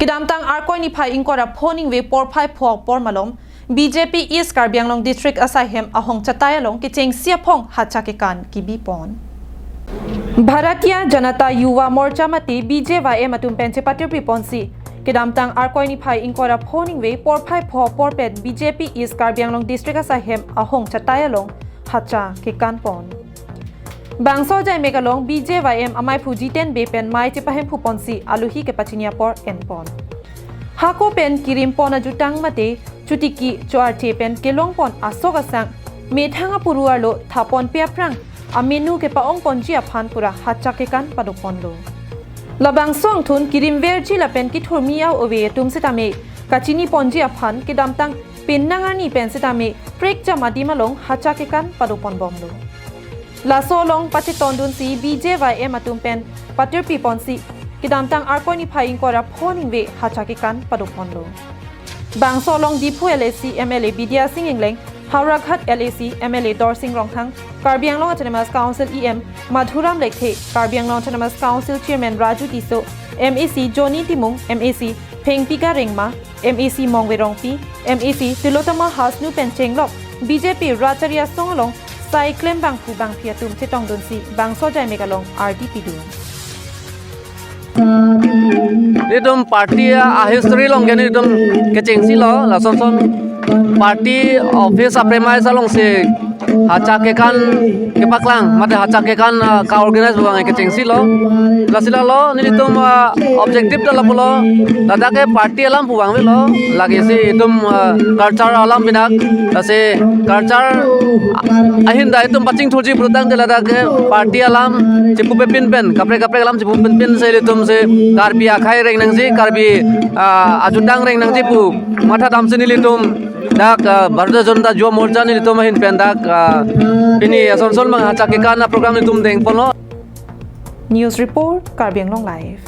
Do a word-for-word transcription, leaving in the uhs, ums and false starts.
Kedamtang Arkoi niphai ingkoi ra pho ningve porphai pho apor malom B J P East Karbi Anglong District asaihem ahong chatai along kechengsi aphong hacha kekan kibipon. Bharatiya Janata Yuva Morcha mate B J Y M atum pen chepatirpi ponsi kedamtang Arkoi niphai ingkoi ra pho ningve porphai pho apor pen B J P East Karbi Anglong District asaihem ahong chatai along hacha kekan pon. Bangso ajai mek along B J Y M amaiphu Jiten Bey pen mei chepahemphu ponsi alohi kepachini apor enpon. Hako pen kirim pon ajutang mate chotiki cho-arche pen kelong pon asok asang methang apuru arlo thapon pe aphrang amenu kepa-ong ponji aphan pura hacha kekan padopon lo. Labangso angthun kirim verji lapen kithurmi a-ove atum setame kachini ponji aphan kedamtang penang arni pen setame prekjam adim along hacha kekan padopon bomlo. Laso along pachetondunsi B J Y M atum pen patirpi ponsi kedamtang Arkoi niphai ingkoi ra pho ningve hacha kekan padopon lo. Bangso along Diphu L A C M L A Bidya Sing Engleng, Howraghat L A C M L A Dorsing Rongthang, Karbi Anglong Autonomous Council E M Madhuram Lekthe, Karbi Anglong Autonomous Council Chairman Raju Tisso, M A C Johnny Timung, M A C Phengpika Rengma, M A C Mongve Rongpi, M A C Tilottama Hasnu pen chenglok B J P rat chari asong along sai klembangphu bangphi atum chetongdunsi bangso ajai mek along ardi pidun. Itum party a-history along ke itum kechengsi lo, lason son party office a-premise alongsi hacha kekan kepaklang, mate hacha kekan, ah, ka-organize pu abang kechengsi lo. Lasi lalo nelitum, ah, objective ta lapulo, ladak ke party alam pu abang avelo, lake si itum, ah, culture alam binak, lasi culture ahin ta itum pachingthurji pulotangte ladak ke party alam chepupepin pen, kaprek kaprek alam chepupepin si ilitum si Karbi akhai reng nangji, Karbi, ah, ajutang reng nangji pu matha damsi nelitum dak, ah, Bharatiya Janata Yuva Morcha nelitum ahin pen dak, ah, pini ason son abang hacha kekan a-program nelitum dengponlo. News report, Karbi Anglong Live.